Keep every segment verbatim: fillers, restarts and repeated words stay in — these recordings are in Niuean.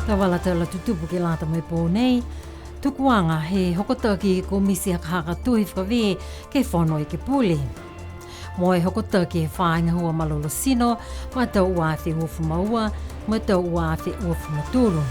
Tau vala tala tutupu ke lata mo e pō nei, tukuaga he hokotaki he Komiti Hakahaka Tohi Fakavē ke he Fono Ekepule. Mo e hokotaki he faahi gahua malolō tino, ma e tau ua afe uafulu ma ua, ma e tau ua afe uafulu ma tolu.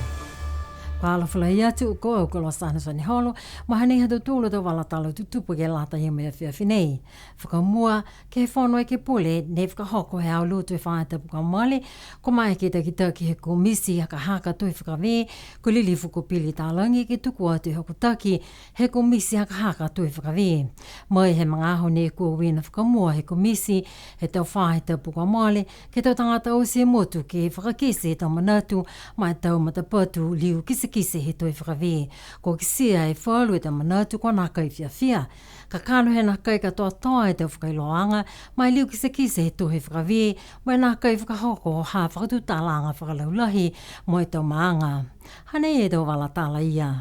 Kua alofa lahi atu, ko au ko Losana Soneholo, mo e hanei ha tautolu tau vala tala tutupu ke lata ia mo e afiafi nei. Fakamua, ke he Fono Ekepule, ne fakahoko he aho Lotu he faahi tapu kua mole, kua maeke e takitaki he Komiti Hakahaka Tohi Fakavē, ko Lilifu ko Pili Talagi ke tuku atu e hokotaki he Komiti Hakahaka Tohi Fakavē. Mai he magaaho ne kua uiina fakamua he Komiti, he tau faahi tapu kua mole, ke he tau tagata oti he motu ke fakakite e tau manatu, ma e tau matapatu liu kitekite he tohi fakavē. Kua kitia e falu he tau manatu kua nākai fiafia. Kakano he nākai katoatoa e tau fakailoaaga, ma e liu kitekite he tohi fakavē, mo e nākai fakahoko ha fakatutalaaga fakalaulahi mo e tau maaga. Hanei e tau vala tala ia.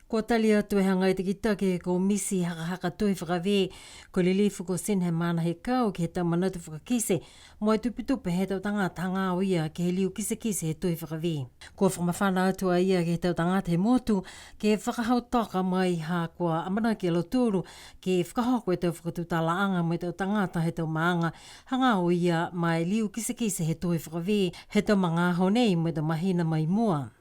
Kua tali atu e hagai takitaki he Komiti Hakahaka Tohi Fakavē, ko Lilifu ko Sinhemana Hekau ke he tau manatu fakakite, mo e tupetupe he tau tagata hagaao ia ke he liu kitekite he tohi fakavē. Kua fakamafana atu a ia ke he tau tagata he motu, ke fakahautoka mai ha kua amanaki a lautolu, ke fakahoko e tau fakatutalaaga mo e tau tagata he tau maaga, hagaao ia ma e liu kitekite he tohi fakavē, he tau magaaho nei mo e tau mahina mai mua.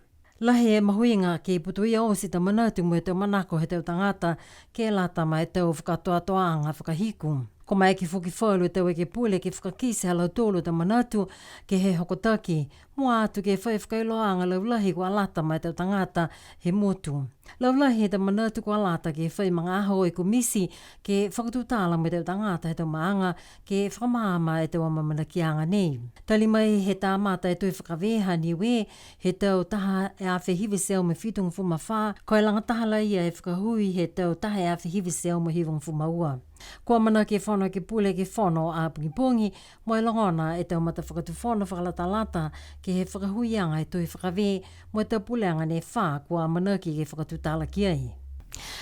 Lahi e mahuiga ke putoia oti e tau manatu mo e tau manako he tau tagata ke lata ma e tau fakatoatoaaga fakahiku. Kua maeke foki falu e tau ekepule ke fakakite ha lautolu e tau manatu ke he hokotaki, mua atu ke fai fakailoaaga laulahi kua lata ma e tau tagata he motu. Laulahi he tau manatu kua lata ke fai magaaho e komiti ke fakatutala mo e tau tagata he tau maaga ke fakamaama e tau amaamanakiaga nei. Tali mai he kamata e tohi fakavē ha Niue, he tau taha e afe hiva e teau mo e fitugofulu ma fā, ko e lagataha laia e fakahui he tau taha e afe hiva e teau mo e hivagofulu ma ua. Kua amanaki e Fono Ekepule ke fono a pogipogi, mo e logona e tau matafakatufono fakalatalata ke he fakahuiaga e tohi fakavē, mo e tau pulega ne fā kua amanaki ke fakatutala ki ai.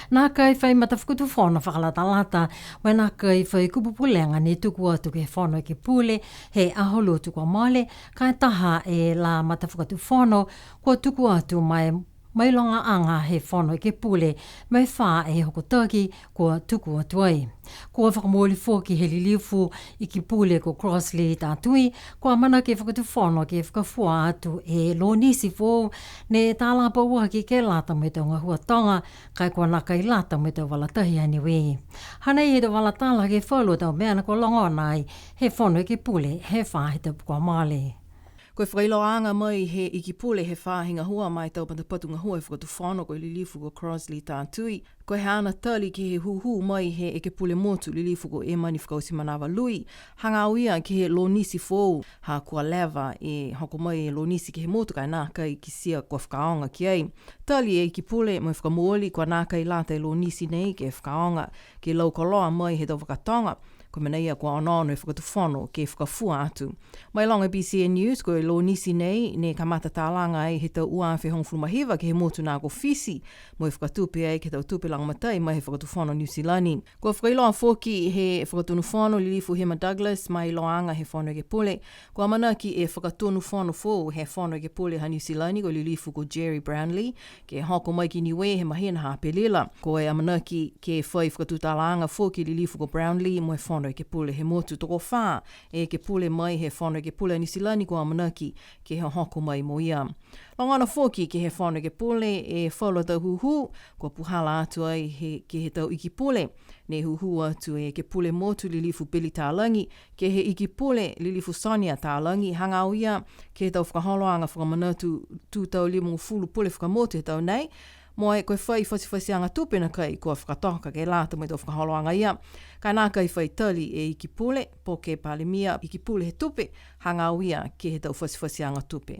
Nākai fai matafakatufono fakalatalata, mo e nākai fai kupu pulega ne tuku atu ke he Fono Ekepule he aho Lotu kua mole, ka e taha e la matafakatufono kua tuku atu ma e mailogaaga he Fono Ekepule, mo e fā e hokotaki kua tuku atu ai. Kua fakamooli foki he Lilifu Ikipule ko Crossley Tatui, kua amanaki e Fakatufono ke fakafua atu e lonisi foou ne tala pauaki ke lata mo e tau gahua toga, ka e kua nākai lata mo e tau vala tahi a Niue. Hanei e tau vala tala ke he falu tau mena kua logona ai he Fono Ekepule he faahi tapu kua mole. Ko e fakailoaaga mai he Ikipule he faahi gahua ma e tau matapatu gahua he Fakatufono ko e Lilifu ko Crossley Tatui, ko e haana tali ke he hūhū mai he Ekepule Motu Lilifu ko Emani Fakaotimanava Lui, hagaao ia ke he lonisi foou, ha kua leva e hoko mai e lonisi ke he motu ka e nākai kitia kua fakaaoga ki ai. Tali e Ikipule mo e fakamooli kua nākai lata e lonisi nei ke fakaaoga ke lau koloa mai he tau vaka toga. Ko e mena ia kua onoono e Fakatufono ke fakafua atu. Mailoga e B C N News, ko e lonisi nei ne kamata talaga ai he tau ua afe hogofulu ma hiva ke he motu na ko Fisi, mo e fakatupe ai ke he tau tupe lagomatai mai he Fakatufono Niu Silani. Kua fakailoa foki he Fakatonu Fono Lilifu Hema Douglas mailoaga he Fono Ekepule, kua amanaki e Fakatonu Fono foou he Fono Ekepule ha Niu Silani ko e Lilifu ko Gerry Brownlee, ke hoko mai ki Niue he mahina ha Apelila. Ko e amanaki ke fai fakatutalaaga foki e Lilifu ko Brownlee mo e Fono Ekepule he motu. Tokofā e Ekepule mai he Fono Ekepule a Niu Silani kua amanaki ke hohoko mai mo ia. Logona foki ke he Fono Ekepule e falu a tau hūhū, kua puhala atu ai he, ke he tau Ikipule. Ne hūhū atu e Ekepule Motu Lilifu Pili Talagi, ke he Ikipule Lilifu Sonia Talagi, hagaao ia ke he tau fakaholoaga fakamanatu tū tau limagofulu pule fakamotu he tau nei, mo e ko e fai fatifatiaga tupe nākai kua fakatoka ke lata mo e tau fakaholoaga ia. Ka e nākai fai tali e Ikipule, po ke Palemia, Ikipule he tupe, hagaao ia ke he tau fatifatiaga tupe.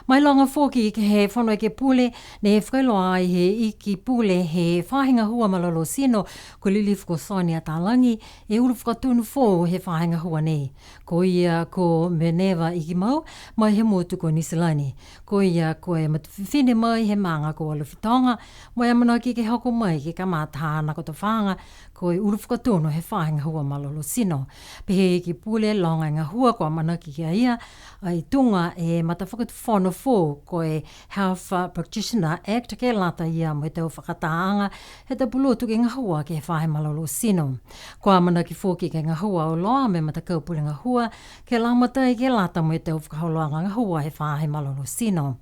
Mailoga foki ke he Fono Ekepule, ne fakailoa ai he Ikipule he faahi gahua malolō tino, ko Lilifu ko Sonia Talagi, e ulu fakatonu foou he faahi gahua nei. Ko ia ko Minerva Ikimau, mai he motu ko Niu Silani. Ko ia ko e matafifine mai he maaga ko Alofi Toga, mo e amanaki ke hoko mai ke kamata haana kotofaaga, ko e ulu fakatonu he faahi gahua malolō tino. Pehē e Ikipule, loga e gahua kua amanaki ki a ia, a, i tuga e matafakatufono foou ko e Health Practitioner Act ke lata ia mo e tau fakaatāaga he tau pulotu ke gahua ke he faahi malolō tino. Kua amanaki foki ke gahua auloa mo e matakau pule gahua ke lagomatai ke lata mo e tau fakaholoaga gahua he faahi malolō tino.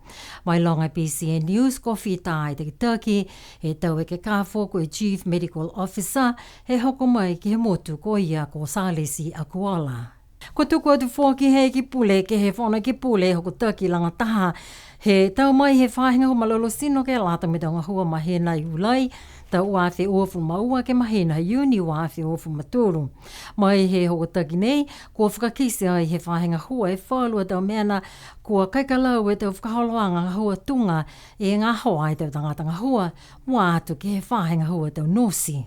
Mailoga e BCN News, kua fita e takitaki he tau ekekafo ko e Chief Medical Officer he hoko mai ke he motu, ko ia ko Salesi Akuola. Kua tuku atu foki he Ikipule ke he Fono Ekepule e hokotaki lagataha he tau mai he faahi gahua malolō tino ke lata mo e tau gahua mahina Iulai tau ua afe uafulu ma ua ke mahina Iuni ua afe uafulu ma tolu. Mai he hokotaki nei, kua fakakite ai he faahi gahua e falu a tau mena kua kaikalau e tau fakaholoaga gahua tuga e gahoa e tau tagata gahua, mua atu ke he faahi gahua tau nosi.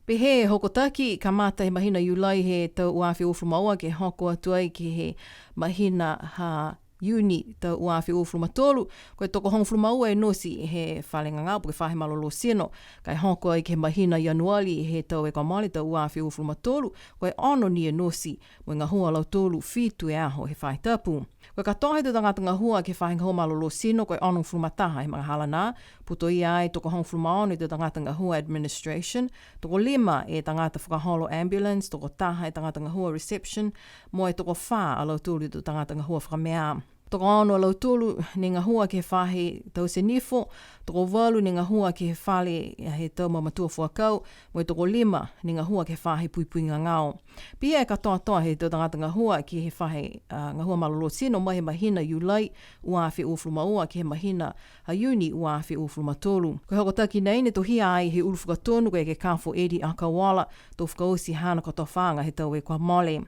Pehē e hokotaki, kamata he mahina Iulai he tau ua afe uafulu ma ua ke hoko atu ai ke he mahina ha Iuni tau ua afe uafulu ma tolu, ko e tokohogofulu ma ua e nosi he fale gagao po ke faahi malolō tino, ka e hoko ai ke he mahina Ianuali he tau kua mole tau ua afe uafulu ma tolu, ko e ono ni e nosi, mo e gahua a lautolu fitu e aho he faahi tapu. Ko e katoa he tau tagata gahua ke he faahi gahua malolō tino ko e onogofulu ma taha he magahala nā, putoia ai tokohogofulu ma ono e tau tagata gahua administration, tokolima e tagata fakaholo ambulance, tokotaha e tagata gahua reception, mo e tokofā a lautolu e tau tagata gahua fakamea. Tokoono a lautolu ne gahua ke he faahi taute nifo, tokovalu ne gahua ke he fale he tau mamatua fuakau, mo e tokolima ne gahua ke he faahi puipui gagao. Pihia e katoatoa he tau tagata gahua ke he faahi, a, gahua malolō tino mai he mahina Iulai ua afe uafulu ma ua ke he mahina ha Iuni ua afe uafulu ma tolu. Ko e hokotaki nei ne tohia ai he ulu fakatonu ko e ekekafo Eddie Akauola, to fakaoti haana kotofaaga he tau kua mole.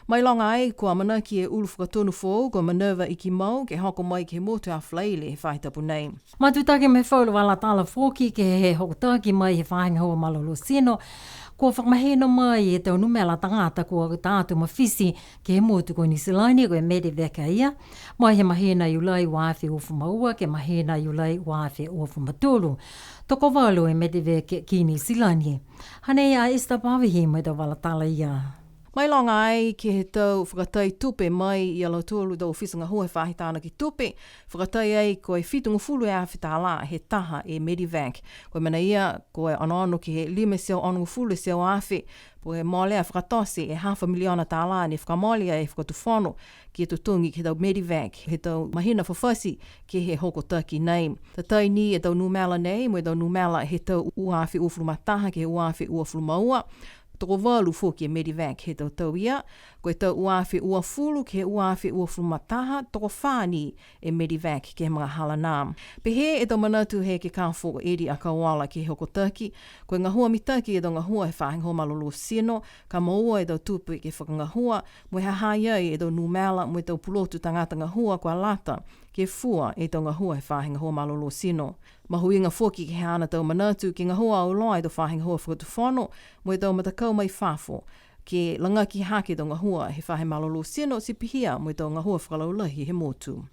Mailoga ai, kua amanaki e ulu fakatonu foou ko Minerva Ikimau ke hoko mai ke he motu a Falaile he faahi tapu nei. Matutaki mo e falu vala tala foki ke he hokotaki mai he faahi gahua malolō tino, kua fakamahino mai e tau numela tagata kua uta atu mafiti ke he motu ko Niu Silani, ko e Medevac a ia, mai he mahina Iulai ua afe uafulu ma ua ke he mahina Iulai ua afe uafulu ma tolu. Tokovalu e Medevac ki Niu Silani. Hanei a Esther Pavihi mo e tau vala tala ia. Mailoga ai ke he tau fakatai tupe mai ia lautolu tau ofisa gahua he faahi tānaki tupe, fakatai ai ko e fitugofulu e afe tālā he taha e Medevac. Ko e mena ia, ko e onoono ke he lima e teau onogofulu e teau afe, po ke mole a fakatote e hafa miliona tālā ne fakamole ai e Fakatufono ke totogi ke he tau Medevac, he tau mahina fafati ke he hokotaki nei. Tatai ni e tau numela nei, mo e tau numela he tau ua afe uafulu ma taha ke he ua afe uafulu ma ua, tokovalu foki e Medevac he tau tau ia, ko e tau ua afe uafulu ke he ua afe uafulu ma taha, tokofā ni e Medevac ke he magahala nā. Pehē e tau manatu he ekekafo Eddie Akauola ke he hokotaki, ko e gahua mitaki e tau gahua he faahi gahua malolō tino, ka moua e tau tupe ke fakagahua, mo e ha ha i ai e tau numela, mo e tau pulotu tagata gahua kua lata ke fua e tau gahua he faahi gahua malolō tino. Mahuiga foki ke he haana tau manatu ke gahua auloa e tau faahi gahua fakatufono mo e tau matakau mai fafo, ke lagaki hake e tau gahua he faahi malolō tino, ti pihia mo e tau gahua fakalaulahi he motu.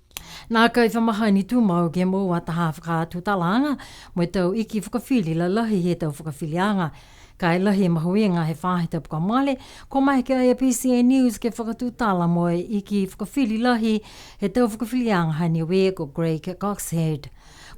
Nākai fa mahani tumau ke moua taha fakatutalaaga mo e tau iki fakafili lalahi he tau fakafiliaga. Ka e lahi e mahuiga he faahi tapu kua mole, kua maeke ai a BCN News ke fakatutala mo e iki fakafili lahi he tau fakafiliaga ha Niue ko Craig Coxhead.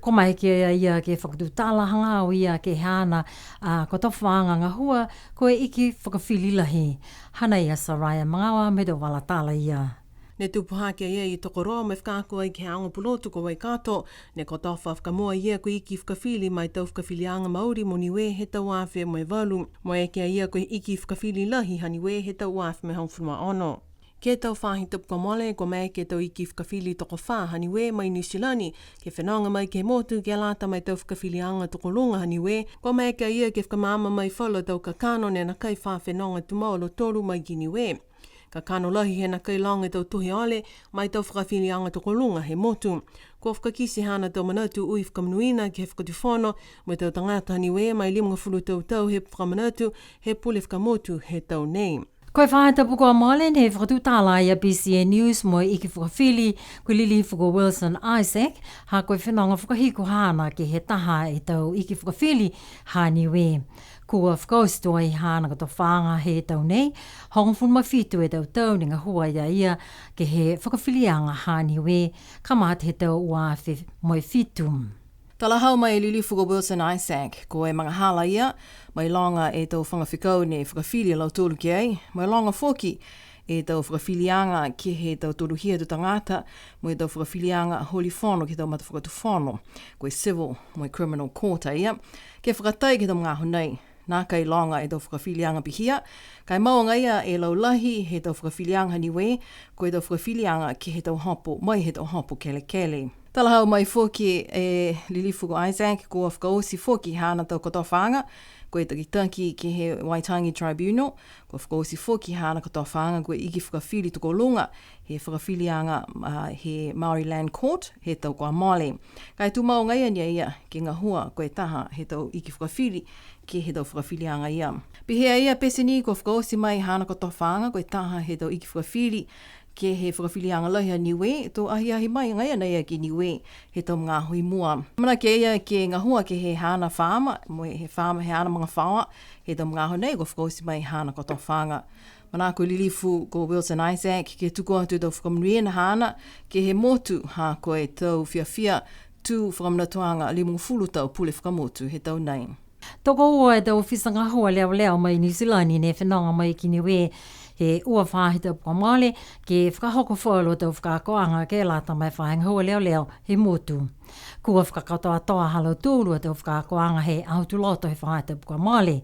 Kua maeke a ia ke fakatutala hagaao ia ke he haana a kotofaaga gahua ko e iki fakafili lahi. Hanei a Saraia Magaoa mo e tau vala tala ia. Ne tupu hake a ia i tokoroa mo e fakaako ai ke he aoga pulotu ko Waikato, ne kotofa fakamua a ia ko e iki fakafili ma e tau fakafiliaga Maori mo Niue he tau ua afe mo e valu. Mo e eke a ia ko e iki fakafili lahi ha Niue he tau ua afe mo e hogofulu ma ono. Ke he tau faahi tapu kua mole, kua maeke e tau iki fakafili tokofā ha Niue mai Niu Silani ke fenoga mai ke he motu ke lata mo e tau fakafiliaga tokoluga ha Niue, kua maeke a ia ke fakamaama mai falu a tau kakano ne nākai fa fenoga tumau a lautolu mai ki Niue. Kakano lahi he nākai loga e tau tohi ole ma e tau fakafiliaga tokoluga he motu. Kua fakakite haana tau manatu ui fakamonuina ke he fakatufono mo e tau tagata Niue ma e limagofulu tau tau he fakamanatu he pule fakamotu he tau nei. Ko e faahi tapu kua mole ne fakatutala e B C N News mo e iki fakafili, ko e lilifu ko Wilson Isaac, ha ko e fenoga fakahiku haana ke he taha e tau iki fakafili ha Niue. Kua fakaoti tuai haana kotofaaga he tau nei, hogofulu ma fitu e tau tau ne gahua a ia ke he fakafiliaga ha Niue, kamata he tau ua afe mo e fitu. Talahau mai e lilifu ko Wilson Isaac, ko e magahala ia, mo e loga e tau faga fekau ne fakafili a lautolu ki ai, mo e loga foki e tau fakafiliaga ke he tau tonuhia he tau tagata, mo e tau fakafiliaga holi fono ke he tau matafakatufono, ko e civil mo e criminal court a ia, ke fakatai ke he tau magaaho nei. Nākai loga e tau fakafiliaga pihia, ka e mau agaia e laulahi he tau fakafiliaga ha Niue, ko e tau fakafiliaga ke he tau hopo, mai he tau hopo kelekele. Talahau mai foki e lilifu ko Isaac, kua fakaoti foki haana tau kotofaaga, ko e takitaki ke he Waitangi Tribunal, kua fakaoti foki haana kotofaaga ko e iki fakafili tokoluga he fakafiliaga, a, he Maori Land Court, he tau kua mole. Ka e tumau agaia ni a ia ke gahua ko e taha he tau iki fakafili ke he tau fakafiliaga ia. Pehē a ia, pete ni kua fakaoti mai haana kotofaaga ko e taha he tau iki fakafili ke he fakafiliaga lahi ha Niue, to ahiahi mai agaia nei a ia ki Niue he tau magaaho i mua. Amanaki a ia ke gahua ke he haana faama, mo e he faama he haana magafaoa, he tau magaaho nei kua fakaoti mai haana kotofaaga. Manako e lilifu ko Wilson Isaac ke tuku atu e tau fakamonuina haana ke he motu, ha ko e tau fiafia tū fakamanatuaga limagofulu tau pule fakamotu he tau nei. Tokoua e tau ofisa gahua leoleo mai Niu Silani ne fenoga mai ki Niue he ua faahi tapu kua mole, ke fakahoko falu a tau fakaakoaga ke lata mo e faahi gahua leoleo he motu. Kua fakakatoatoa ha lautolu a tau fakaakoaga he Aho Tuloto he faahi tapu kua mole.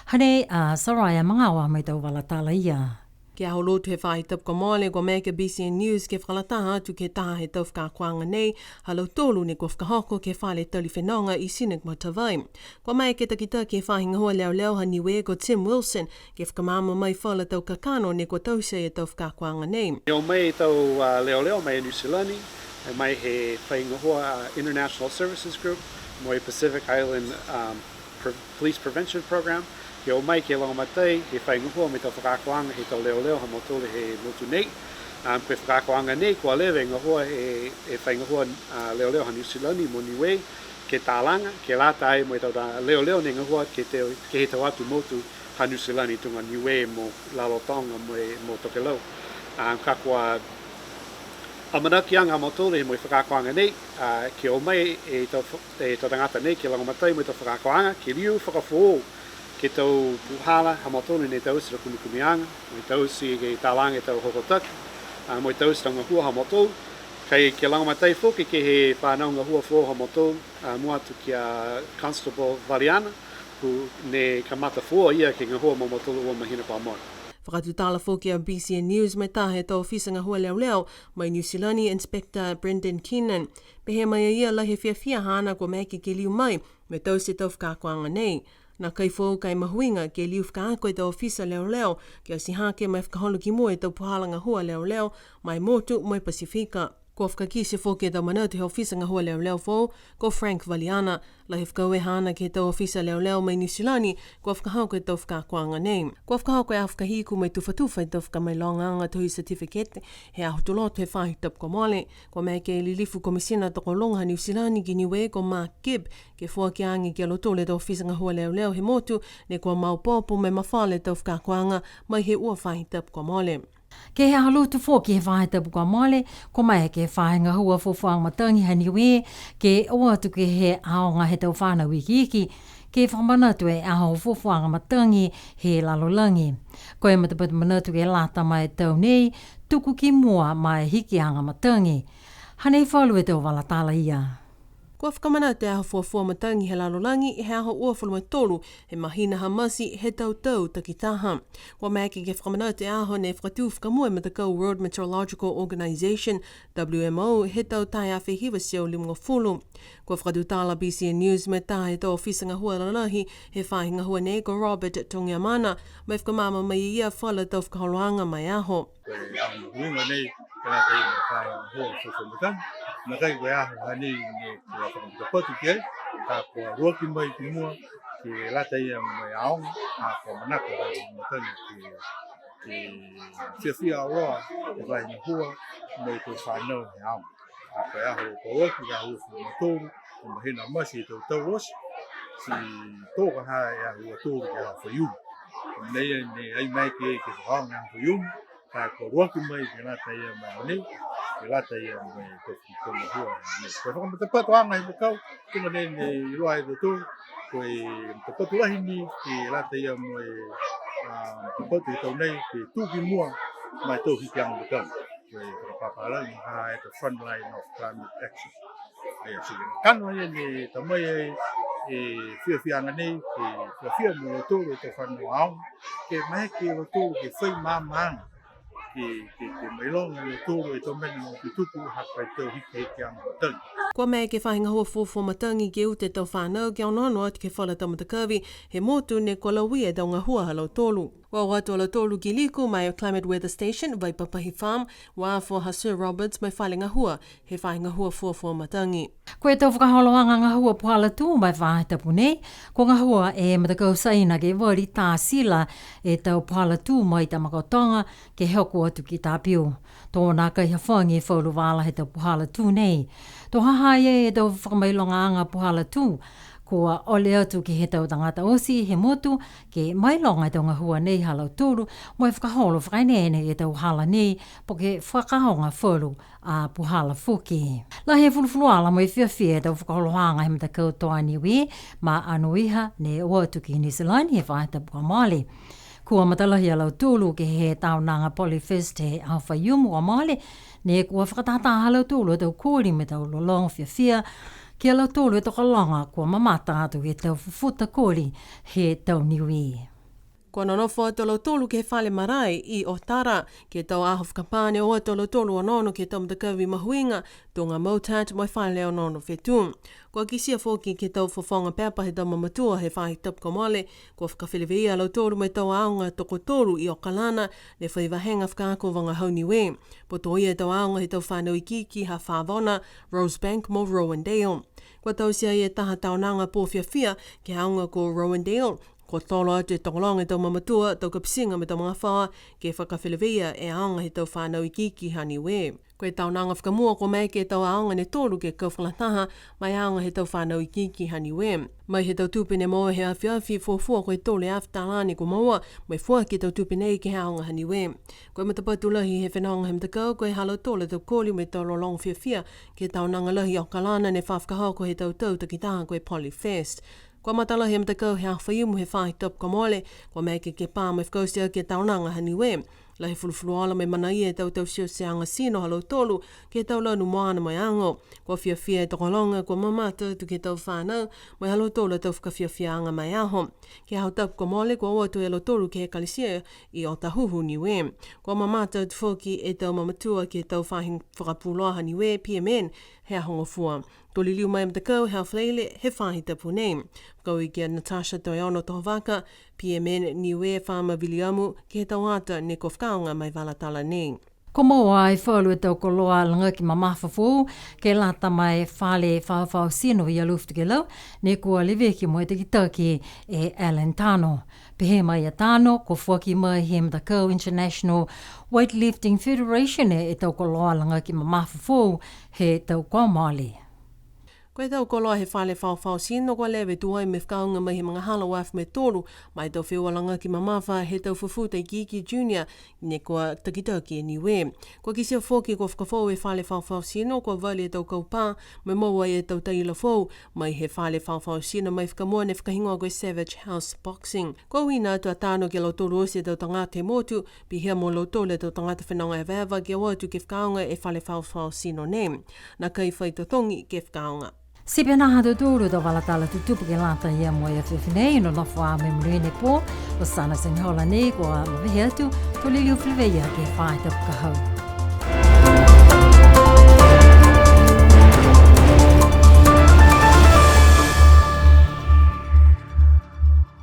Hanei a Soraya Magaoa mo e tau vala tala ia. Ke he Aho Lotu he faahi tapu kua mole, kua maeke a B C N News ke fakalataha atu ke he taha he tau fakaakoaga nei ha lautolu ne kua fakahoko ke he fale tali fenoga i Scenic Matavai. Kua maeke e takitaki he faahi gahua leoleo ha Niue ko Tim Wilson ke fakamaama mai falu a tau kakano ne kua taute e tau fakaakoaga nei. Ne o mai e tau, a, leoleo mai Niu Silani, e mai he faahi gahua, a, International Services Group, mo e Pacific Island, um, Pre-, Police Prevention Program, ke o mai ke lagomatai, ke fai gahua mo e tau fakaakoaga he tau leoleo ha mautolu he motu nei. Um, ko e fakaakoaga nei, kua leva e gahua e, e fai gahua, a, leoleo ha Niu Silani mo Niue, ke talaga, ke lata ai mo e tau ta-, leoleo ne gahua ke te, ke he tau atu motu ha Niu Silani tuga Niue mo Lalotoga mo e, mo Tokelau. Um, ka kua amanakiaga ha mautolu he mo e fakaakoaga nei, a, ke o mai e tau fa-, e tau tagata nei ke lagomatai mo e tau fakaakoaga, ke liu fakafoou ke he tau puhala ha mautolu ne taute e tau kumikumiaga, mo e taute ke talaga e tau hokotaki, a, mo e taute e tau gahua ha mautolu, ka e ke lagomatai foki ke he fanau gahua foou ha mautolu, a, mua atu ki a Constable Valiana, kua ne kamata foou a ia ke gahua mo mautolu ua mahina kua mole. Fakatutala foki a B C N News mo e taha he tau ofisa gahua leoleo mai Niu Silani, Inspector Brendan Keenan. Pehē mai a ia lahi e fiafia haana kua maeke ke liu mai mo e taute e tau fakaakoaga nei. Nākai foou ka e mahuiga ke liu fakaako e tau ofisa leoleo ke ati hake mo e fakaholo ki mua e tau puhala gahua leoleo ma e motu mo e Pasifika. Kua fakakite foki e tau manatu he ofisa gahua leoleo foou, ko Frank Valiana, lahi e fakaaue haana ke he tau ofisa leoleo mai Niu Silani, kua fakahoko e tau fakaakoaga nei. Kua fakahoko e aho fakahiku mo e tufatufa e tau fakamailogaaga tohi certificate, he Aho Tuloto he faahi tapu kua mole. Kua maeke e Lilifu Komisina Tokoluga ha Niu Silani ki Niue ko Mark Gibb, ke foaki age ki a lautolu e tau ofisa gahua leoleo he motu, ne kua maopoopo mo e mafola e tau fakaakoaga mai he ua faahi tapu kua mole. Ke he Aho Lotu foki he faahi tapu kua mole, kua maeke he faahi gahua fuafuaaga matagi ha Niue, ke o atu ke he aoga he tau fanau ikiiki, ke fakamanatu e aho fuafuaaga matagi he lalolagi. Ko e matapatu manatu ke lata mo e tau nei, tuku ki mua mo e hikiaga matagi. Hanei falu e tau vala tala ia. Kua fakamanatu e aho fuafua matagi he lalolagi he aho uafulu ma tolu he mahina ha Mati he tau tau takitaha. Kua maeke ke fakamanatu e aho ne fakatū fakamua e matakau World Meteorological Organization, W M O, he tau taha e afe hiva e teau limagofulu. Kua fakatutala B C N News mo e taha he tau ofisa gahua lalahi he faahi gahua nei ko Robert Togiamana, mo e fakamaama mai e ia falu a tau fakaholoaga ma e aho. Ko e aho mahuiga nei, ke lata ia mo e faahi gahua fuafua matagi. Nākai ko e aho hanei ne kua fakamatapatu ki ai, ka kua liuaki mai ki mua, ke lata ia mo e aoga, ha kua manako e faahi matagi ke Ke fiafia auloa e faahi gahua mo e tau fanau he aoga. A ko e aho kua oti, aho uafulu ma tolu, ko e mahina Mati he tau tau oti, ti toka ha e aho ua tolu ke he aho Faiumu. Ko e mena ia ne ai maeke ke fakaaoga e aho Faiumu, ka e kua luaki mai ke lata ia mo e aho nei, ke lata ia mo e tau, tau gahua nei. Ko e fakamatapatuaga he matakau, tuga nei ne iloa e tautolu, ko e matapatu lahi ni ke lata ia mo e, a, matapatu he tau nei, ke tū ki mua ma e tau hikiaga matakau. Ko e fakapapālagi ha e tau frontline of climate action. Ia, ti kakano ia ne ta mai ai e fiafiaaga nei, ke fiafia mo lautolu e tau fanau aoga, ke maeke lautolu ke fai maamaaga, ke, ke, ke mailoga e lautolu e tau mena ne tutupu ha ko e tau hikihikiaga matagi. Kua maeke e faahi gahua fuafua matagi ke uta e tau fanau ke onoono atu ke he falu tau matakavi he motu ne kua lauia e tau gahua ha lautolu. Kua o atu a lautolu ki Liku ma e Climate Weather Station, Vaipapahi Farm, uafo ha Sir Roberts ma e fale gahua he faahi gahua fuafua matagi. Ko e tau fakaholoaga gahua puhala tū ma e faahi tapu nei, kua gahua e matakau Saina ke vali tā sila e tau puhala tū mai Tamakautoga ke hoko atu ki Tapeu. To nākai hafagi e falu vala he tau puhala tū nei. To ha ha i ai e tau fakamailogaaga puhala tū, kua ole atu ke he tau tagata oti he motu, ke mailoga e tau gahua nei ha lautolu, mo e fakaholo fakaeneene e tau hala nei, po ke fakaaoga falu a puhala foki. Lahi e fulufuluola mo e fiafia e tau fakaholoaga he matakau Toa Niue, ma Anoiha, ne o atu ki Niu Silani he faahi tapu kua mole. Kua matalahi a lautolu ke he taonaga Polyfest he aho Faiumu kua mole, ne kua fakatātā ha lautolu a tau koli mo e tau lologo fiafia, ki a lautolu e tokologa kua mamata atu ke he tau fufuta koli he tau Niue. Kua nonofo atu a lautolu ke he fale marae i Otara, ke he tau aho fakapā ne o atu a lautolu onoono ke he tau matakavi mahuiga, tuga MOTAT mo e fale onoono fetū. Kua kitia foki ke he tau fofoga pepa he tau mamatua he faahi tapu kua mole, kua fakafeleveia a lautolu mo e tau aoga tokotolu i Okalana, ne fai vahega fakaako vagahau Niue. Putoia e tau aoga he tau fanau ikiiki ha Favona, Rosebank mo Rowandale. Kua taute ai e taha taonaga pō fiafia ke he aoga ko Rowandale, kua tolo atu e tokologa e tau mamatua, tau kapitiga mo e tau magafaoa, ke fakafeleveia e aoga he tau fanau ikiiki ha Niue. Ko e taonaga fakamua kua maeke e tau aoga ne tolu ke kau fakalataha ma e aoga he tau fanau ikiiki ha Niue. Mai he tau tupe ne moua he afiafi, fuafua ko e tolu e afe tālā ne kua moua, mo e foaki e tau tupe nei ke he aoga ha Niue. Ko e matapatu lahi he fenoga he matakau, ko e ha lautolu a tau koli mo e tau lologo fiafia ke he taonaga lahi i Okalana ne fa fakahoko he tau tau takitaha ko e Polyfest. Kua matalahi e matakau he aho Faiumu he faahi tapu kua mole, kua maeke ke pā mo e fakaoti aki e taonaga ha Niue. Lahi e fulufuluola mo e manaia e tau tauteuteaga tino ha lautolu ke he tau lanu moana mo e ago. Kua fiafia e tokologa kua mamata atu ke he tau fanau mo e ha lautolu a tau fakafiafiaaga ma e aho. Ke he aho tapu kua mole kua o atu a lautolu ke he Ekalesia i Otahuhu, Niue. Kua mamata atu foki e tau mamatua ke he tau faahi fakapuloa ha Niue, P M N, he aho Gofua. To liliu mai e matakau he aho Falaile he faahi tapu nei. Fakaaue ki a Natasha Toeono Tohovaka, P M N Niue Farmer Viliamu, ke he tau ata ne kua fakaaoga ma e vala tala nei. Kua moua e falu e tau koloa lagaki mamafa foou, ke lata ma e fale fafao tino i Alofi Tokelau, ne kua leveki mo e takitaki e Alan Tano. Pehē mai a Tano, kua foaki mai he matakau International Weightlifting Federation e, e tau koloa lagaki mamafa foou he tau kua mole. Ko e tau koloa he fale fafao tino kua leva e tuai mo e fakaaoga mai he magahala ua afe mo e tolu, ma e tau feua lagaki mamafa he tau fufuta ikiiki junior, ne kua takitaki e Niue. Kua kitia foki kua fakafoou e fale fafao tino, kua vali e tau kaupā, mo e moua e tau taila foou, mai he fale fafao tino mai fakamua ne fakahigoa ko e Savage House Boxing. Kua uiina atu a Tano ki a lautolu oti e tau tagata he motu, pihia mo lautolu e tau tagata fenoga evaeva ke o atu ke fakaaoga e fale fafao tino nei. Nākai fai totogi ke fakaaoga. Ti pihia ha tautolu a tau vala tala tutupu ke lata ia mo e afiafi nei, nonofo ā mo e monuina e pō, ko Sana Senihola nei kua mavehe atu, to liliu feleveia ke he faahi tapu ka hau.